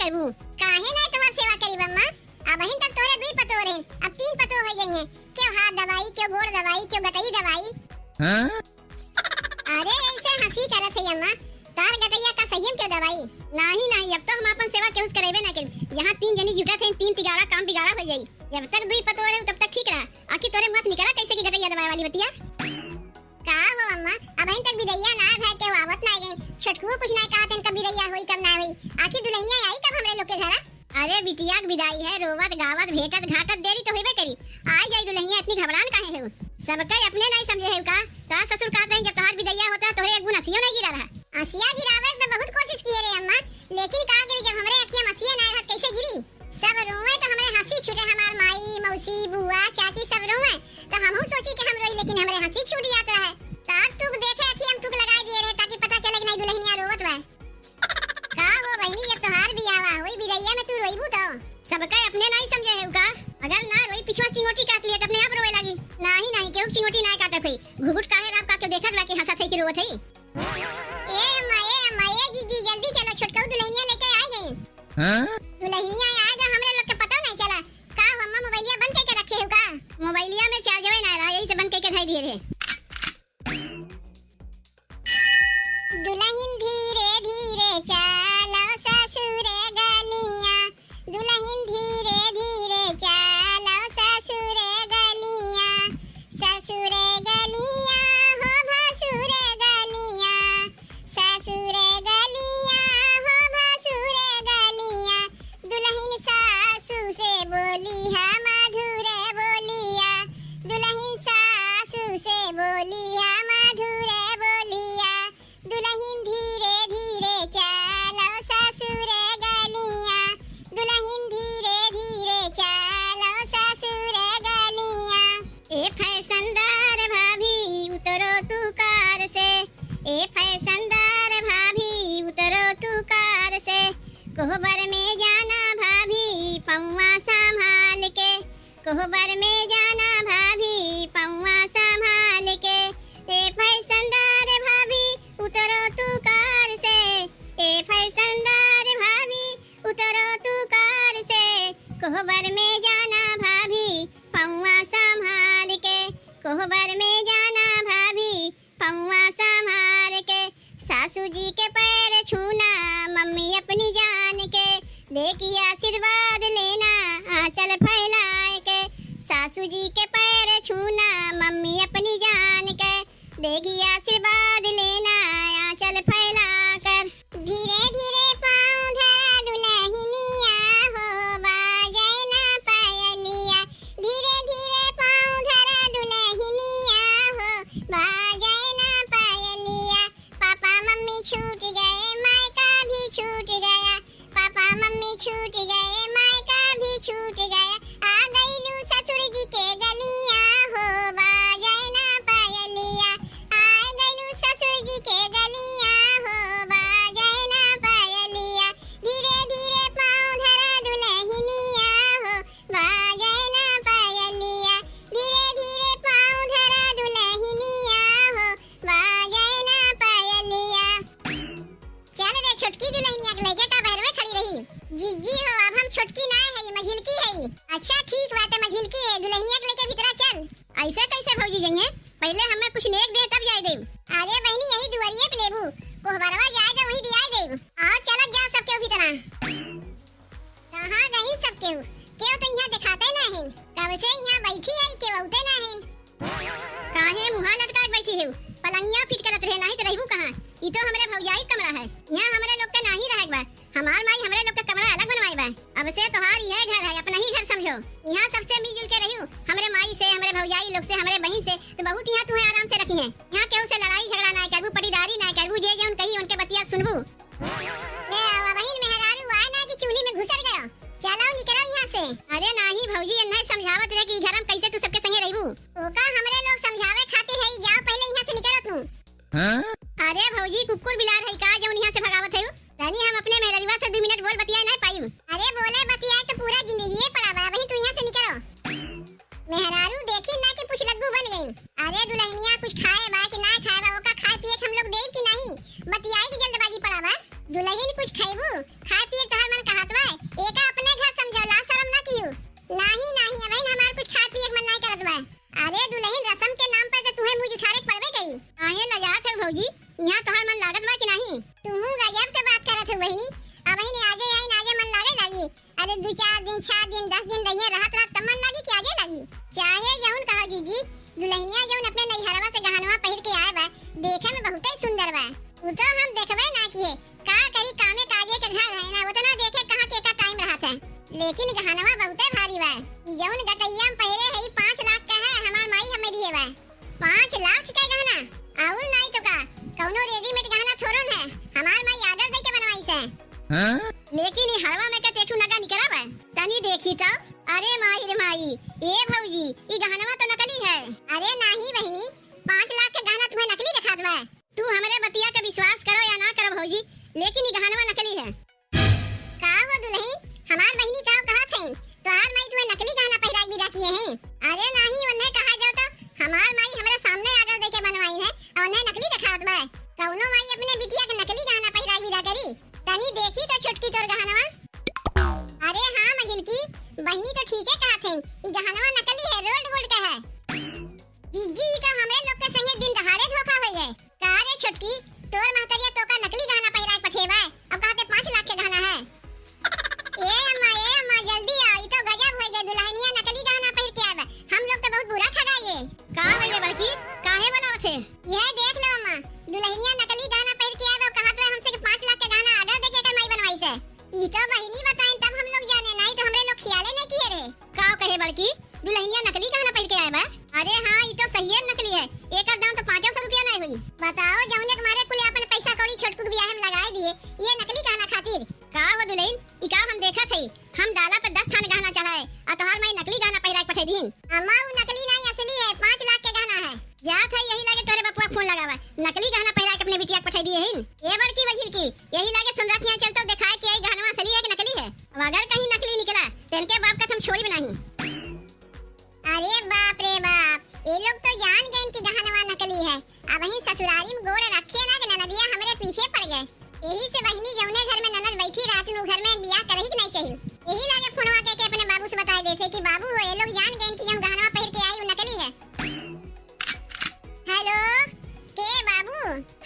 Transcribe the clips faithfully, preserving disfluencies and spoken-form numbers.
करबू। काहे नाहीं तोहार सेवा करीब अम्मा? अबहिन तक तोहरे दुई पतोह रहिन, अब तीन पतोह होइ गई हैं। केहू हाथ दबाई, केहू गोड़ दबाई, केहू गटई दबाई। हाँ? अरे, ऐसे हँसी करत है अम्मा, तार गटइया का सही में केहू दबाई? नाहीं, नाहीं, अब तो हम आपन सेवा केहू से करेबे ना करी। जहाँ तीन जनी जुटत हैं, तीन तिगाड़ा काम बिगाड़ा होइ जाई। जब तक दुई पतोह रहे, तब तक ठीक रहा। आखिर तोरे मुँह से निकला कैसे की गटइया दबाए वाली बतिया? का हो अम्मा, अबहिन तक बिदइया ना भय, केहू आवत ना गए, छोटकुओ कुछ ना कहत हैं, कब बिदइया होई, कब ना होई। आखिर दुलहिनिया आई कब हमरे लोग के घरा? अरे बिटिया के बिदाई है, रोवत गावत भेटत घाटत देरी तो होइबे करी। आई जाई दुलहिनिया, इतनी घबरान काहे हो? सबके अपने नाहीं समझे हो का? तोहार ससुर कहत रहे जब तोहार बिदइया होता तोहरे एक बूंद असियो नाहीं गिरा रहा। असिया गिरावे के तो बहुत कोशिश किए रे अम्मा, लेकिन का करी जब हमरे अखिया में असिया नाहीं रहत कैसे गिरी? सब रोए तो हमरे हँसी छूटे, हमार माई, मौसी, बुआ, चाची सब रोए तो हमहू सोची कि हम रोई, लेकिन हमरे हँसी छूट जात रहे। ताक तूक देखे अखिया में तूक लगाई दिए रहे ताकि पता चले कि नाहीं दुलहिनिया रोवत बा। का हो बहिनी, जब तोहार बियाहवा होई, बिदइया में तू रोइबू तो? सबके अपने नाहीं समझे हो का? अगर ना रोई, पिछवा चिंगोटी काट लिए तो अपने आप रोए लागी। नाहीं, नाहीं, केहू चिंगोटी नाहीं काटत होई। घुघुट काढ़े राम का के देखत बा कि हँसत है कि रोवत है। ए अम्मा, ए अम्मा, ए जीजी, जल्दी चलो, छोटकऊ दुलहिनिया लेके आ गई। हाँ? दुलहिनिया आ गई, हमरे लोग के पता नाहीं चला। का हो अम्मा, मोबाइलिया बंद करके रखे हो का? मोबाइलिया में चार्जवे ना रहा, यही से बंद करके धर दिए रहे। दुलहिन धीरे धीरे चालो ससुर गलिया, दुलहिन धीरे धीरे चालो ससुर गलिया, ससुर गलिया हो भसुर गलिया, ससुर गलिया हो भसुर गलिया, दुलहिन सासु से बोली हा मधुर बोलिया, दुलहिन सासु से बोली हा मधुर बोलिया, दुलहिन धीरे धीरे चालो ससुर गलिया, दुलहिन धीरे धीरे चालो ससुर गलिया। ए फैशनदार भाभी उतरो तू कार से, ए फैशनदार भाभी उतरो तू कार से, कोहबर में जाना भाभी पौवा संभाल के, कोहबर में जाना भाभी पौवा संभाल के। ए फैशनदार भाभी उतरो तू कार से, ए फैशनदार भाभी उतरो तू कार से, कोहबर में जाना भाभी पौवा संभाल के, कोहबर में जाना भाभी पौवा संभार के। सासू जी के पैर छूना मम्मी अपनी जान के, दे के आशीर्वाद लेना आंचल फैलाए के। सासू जी के पैर छूना मम्मी अपनी जान के, दे के आशीर्वाद लेना आंचल फैला कर। धीरे धीरे पाँव धरा दुलहिनिया हो, बाजे ना पायलिया। धीरे धीरे पाँव धरा दुलहिनिया हो, बाजे ना पायलिया। पापा मम्मी छूट गए, मायका भी छूट गया। पापा मम्मी छूट गए, मायका भी छूट गया। आ गइलू ससुर जी के गलिया हो, बाजे ना पायलिया। आ गइलू ससुर जी के गलिया हो, बाजे ना पायलिया। धीरे धीरे पाँव धरा दुलहिनिया हो, बाजे ना पायलिया। धीरे धीरे पाँव धरा दुलहिनिया हो, बाजे ना पायलिया। चल रे छोटकी दुलहिनिया के लइके का बहरवे खड़ी रही। जीजी हो, अब हम छोटकी नाय हई, मझिलकी हई। अच्छा ठीक बाटे, मझिलकी है, दुलहिनिया के लइके भीतरा चल। ऐसे कैसे भौजी जइहें? पहिले हमें कुछ नेग दे तब जाए देब। अरे बहिनी यही दुआरिये पे लेबू, कोहबरवा जाए दे वहीं दियाए देब। आओ चलत जाओ सब केहू भीतरा। कहाँ गइन सब केहू? केहू तो इहाँ देखाते नाहीं। कब से इहाँ बैठी है, केहू औते नाहीं। काहे मुँहा लटका के बैठी है? पलंगिया फिट करत रहे, नाहीं तो रहबू कहाँ? ई तो हमरे भौजाई के कमरा है, इहाँ हमरे लोग के नाहीं रहे के बा। हमार माई हमरे लोग के कमरा अलग बनवाए बा। अब से तोहार इहे घर है, अपना ही घर समझो। इहाँ सबसे मिलजुल के रहियो, हमरे माई से, हमरे भौजाई लोग से, हमरे बहिन से, तो बहुत इहाँ तुहे आराम से रखिहें। इहाँ केहू से लड़ाई झगड़ा ना करबू, पटीदारी ना करबू, जे जौन कही उनके बतिया सुनबू। ले आवा बहिन, मेहरारू आए ना कि चूल्ही में घुसर गयो। चलो निकलो यहाँ से। अरे नाहीं भौजी, एन्हे समझावत रहे कि ई घर में कैसे तू सबके संगे रहबू। ओका हमरे लोग समझावे खातिर है, जाओ पहिले यहाँ से निकलो तू। हाँ? अरे भौजी, कुकुर बिलार है का जौन यहाँ से भगावत है? रानी, हम अपने मेहररुआ से दो मिनट बोल बतियाए ना पाइब। अरे बोले बतियाए तो पूरा जिंदगी पड़ा बा, अबहीं तू यहाँ से निकलो। मेहरारू देखी ना कि पुछलग्गू बन गई। अरे दुलहिनिया कुछ खाए बा कि ना खाए बा, ओका खाए पिए के हम लोग देब कि नाहीं? बतियाए के जल्दबाजी पड़ा बा। दुलहिन कुछ खइबू? खाए पिए के तोहर मन कहत बा? कसम के नाम पर तो तुहे मुँह जुठारे के पड़बे करी। काहे लजात हउ भौजी, इहाँ तोहार मन लागत बा कि नाहीं? तुहूँ गजब के बात करत हउ बहिनी। अबहिन आजे आइन, आजे मन लागे लागी। अरे दू चार दिन, चार दिन, दस दिन रहिए, रहत रहत तब मन लागी कि आजे लागी। चाहे जउन कहो जीजी, दुलहिनिया जउन अपने नैहरवा से गहनवा पहिर के आए बा, देखे में बहुते सुंदर बा। उ तो हम देखबे ना किहे, का करी, कामे काजे के घर है ना, उतना देखे कहाँ के का टाइम रहत है। लेकिन गहनवा बहुते भारी बा। ई जउन गटैया में पहिरे है, ई पाँच लाख का है, हमार माई हमें दिए बा। पाँच लाख का गहना? अउर नाहीं तो का, कउनो रेडीमेड गहना थोड़न है, हमार माई ऑर्डर दे के बनवाइस है। हाँ? लेकिन ई हरवा में के तेठू नगा निकरा बा। तनी देखी तो। अरे माई रे माई, ए भौजी, ई गहनवा तो नकली है। अरे नाहीं बहिनी, पाँच लाख के गहना तुहे नकली देखात बा। तू हमरे बतिया के विश्वास करो या ना करो भौजी, लेकिन ई गहनवा नकली है। का हो दुलहिन, हमार बहिनी का कहत हईन? तोहार माई तुहे नकली गहना पहिराइ के बिदा किहे हईन? अरे नाहीं, ओन्हे कहा जाओ तो, हमार माई हमरे सामने ऑर्डर दे के बनवाइन है, अउर ओन्हे नकली देखात बा। कउनो माई अपने बिटिया के नकली गहना पहिराइ के बिदा करी? तनी देखी तो छोटकी तोर गहनवा। अरे हाँ मझिलकी, बहिनी तो ठीके कहत हईन, ई गहनवा नकली है, रोल्ड गोल्ड का है। जीजी, ई तो हमरे लोग के संगे दिन दहाड़े धोखा होइ गए। का रे छोटकी, तोर महतरिया तोका नकली गहना पहिराइ के पठेबे, अब कहते पाँच लाख के गहना है। ए अम्मा, ए अम्मा, जल्दी आओ, ई तो गजब होइ गए, दुलहिनिया नकली गहना पहिर के आए बा। हम लोग तो बहुत बुरा ठगा गए। का होइ गए बड़की, काहे बोलावत है? यह देख लो अम्मा, दुलहिनिया नकली गहना पहिर के आए बा, कहत बा हमसे कि पाँच लाख के गहना ऑर्डर दे के एकर माई बनवाइस है। ई तो बहिनी बताइन तब हम लोग जाने, नाहीं तो हमरे लोग खियाले नाहीं किहे रहे। का कहे बड़की, दुलहिनिया नकली गहना पहिर के आए बा? अरे हाँ, ई तो सहिए नकली है, एकर दाम तो पाँचो सौ रुपया नाहीं होई। बताओ, जउने के मारे कुल आपन पैसा कौड़ी छोटकू के बियाह में लगाए दिए, ये नकली गहना खातिर। का हो दुलहिन, ई का हम देखत हई? हम डाला पे दस थान गहना चढ़ाए, आ तोहार माई नकली गहना पहिरा के पठे दीन। अम्मा, उ नकली नाहीं, असली है, पाँच लाख के गहना है। जात है, यही लागे तोहरे बपुआ फोन लगावा, नकली गहना पहिरा के अपने बिटिया के पठे दिए हिन। ए बड़की बहिर की, यही लागे सुनरा के यहाँ चलतो देखाए कि ई गहनवा असली है कि नकली है। अब अगर कहीं नकली निकला, तो इनके बाप का तो हम छोड़ी बनाही। अरे बाप रे बाप, ये लोग तो जान गए कि गहनवा नकली है। अबहिन ससुरारी में गोड़ रखे ना कि ननदिया हमरे पीछे पड़ गए। यही से बहिनी जउने घर में ननद बैठी रहती, उ घर में बियाह करही के नाहीं चाहिए। यही लागे फोनवा के, के अपने बाबू से बताए देते कि बाबू हो, ये लोग जान गए कि जौन गहनवा पहिर के आई, उ नकली है। हेलो, के बाबू?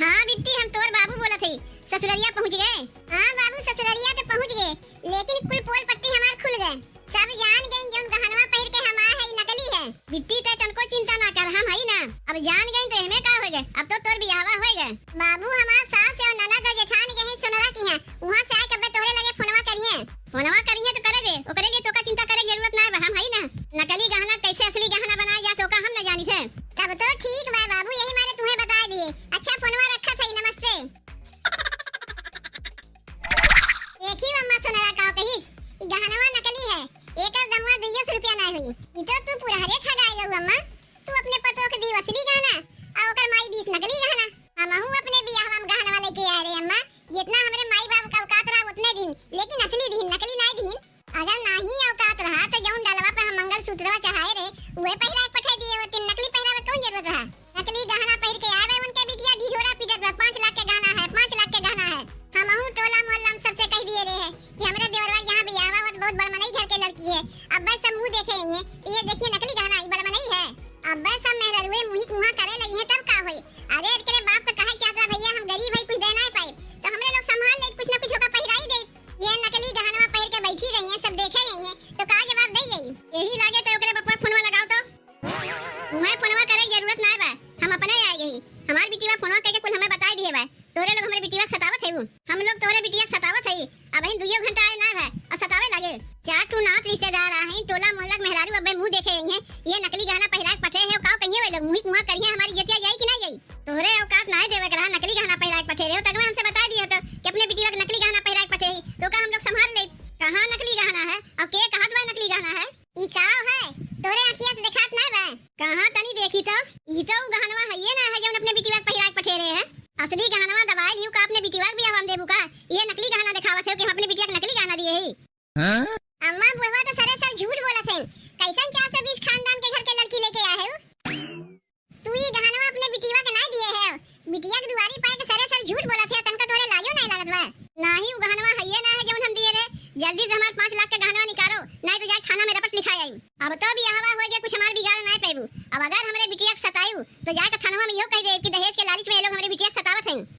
हाँ बिट्टी, हम तोर बाबू बोलत हई। ससुररिया पहुँच गए? हाँ बाबू, ससुररिया तो पहुँच गए, लेकिन कुल पोल पट्टी हमार खुल गए। सब जान गईन जौन गहनवा पहिर के हम आए हई, नकली है। बिट्टी, ते तनको चिंता ना कर, हम हई ना। अब जान गईन तो एमे का होइ गए, अब तो तोर बियाहवा होइ गए। बाबू, हमार सास और ननद और जेठान गए हैं सोनरा की यहाँ, वहाँ से आए कब्बे तोहरे लगे फोनवा करिए। फोनवा करिए तो करे दे, ओकरे लिए तोका चिंता करे के जरूरत ना बा, हम हई ना। नकली गहना कैसे असली गहना बनाए जा, तोका हम न जानी थे। तब तो ठीक बा बाबू, यही मारे तुम्हें बताए दिए। अच्छा, फोनवा रखत हई, नमस्ते। देखी अम्मा सोनरा का कहिस, ई गहनवा नकली है, एकर दमवा दुइयो सौ रुपया ना होई। ई तो तू पूरा हरे ठगाए गऊ अम्मा। तू अपने पतोह के दी असली गहना, आ ओकर माई दीस नकली गहना। हमहू अपने बियाहवा में गहनवा लेके आए रहे अम्मा, जितना हमरे माई बाप का औकात रहा उतने दिन, लेकिन असली दीन, नकली नाई दीन। अगर नाही औकात रहा तो जौन डलवा पे हम मंगलसूत्रवा चढ़ाए रहे, उहे पहिरा के पठा दिए होते, नकली पहिरावे कौन जरूरत रहा? नकली गहना पहिर के आवे उनके बिटिया ढिढोरा पीटत बा, पाँच लाख के गहना है, पाँच लाख के गहना है। हमहू टोला मोहल्ला में सबसे कह दिए रहे कि हमरे देवरवा के यहाँ बियाहवा होत बहुत बड़मनई घर के लड़की है, अब्बे सब मुँह देखे हैं, ये देखिए नकली गहना, ई बड़मनई है। अब्बे सब मेहररुए मुँही कुहाँ करे लगी हैं, तब का होई? अरे एकरे बाप का कहे चाहत रहा, भैया हम गरीब है, कुछ दे ना पाई, तो हमरे लोग संभाल ले, कुछ ना कुछ ओका पहिराई दे। ये नकली गहनवा पहिर के बैठी रही है, सब देखे यही है, तो का जवाब दे यही? यही लागे तो ओकरे बप्पा फोनवा लगाओ तो। उहे फोनवा करे के जरूरत ना बा, हम अपने आए गई। हमार बिटिया फोनवा करके कुल हमें बताई दिए बा। तोरे लोग हमरे बिटिया के सतावत है, हम लोग तोरे बिटिया के सतावत है। अब इन दुइयो घंटा आए ना बा और सतावे लागे। चार ठो नात रिश्तेदार आ हैं, टोला मोहल्ला के मेहरारू अब्बे मुँह देखे यही है। ये नकली गहना पहिरा के पठे है, का कहिए वे लोग, मुँही कुहाँ करिए, हमारी इज्जतिया जाई कि ना जाई? तोहरे औकात नाय देवे के रहा, नकली गहना पहिरा के पठे रहे हो, तगवा हमसे बता दिए तो कि अपने बिटिया के नकली गहना पहिरा के पठे ही, तो का हम लोग संभाल ले? कहाँ नकली गहना है और के कहत बा नकली गहना है? ई का है? तोरे अखिया से देखात ना बा? कहाँ तनी देखी तो, ई तो उ गहनवा है ये ना है जौन अपने बिटिया के पहिरा के पठे रहे है। असली गहनवा दबाए लियो का अपने बिटिया के बियाह में देबू का? ये नकली गहना देखावत है कि हम अपने बिटिया के नकली गहना दिए ही। हाँ? अम्मा, बुढ़वा तो सरे सर झूठ बोलत है। कैसन चार सौ बीस खानदान के घर के लड़की लेके आए हो? तू ई गहनवा अपने बिटिया के ना दिए है, बिटिया के दुआरी पाए के सरे सर झूठ बोलत है, तनका तोरे लाजो नहीं लागत बा। नाही, उ गहनवा हइये ना है जौन हम दिए रहे। जल्दी से हमार पाँच लाख के गहनवा निकारो, नाहीं तो जाए थाना में रपट लिखा आई। अब तो बियाहवा होइ गया, कुछ हमार बिगाड़ नाहीं पैबू। अब अगर हमरे बिटिया के सतायू तो जाए के थानवा में इहो कहि देब कि दहेज के लालच में ये लोग हमरे बिटिया के सतावत हैं।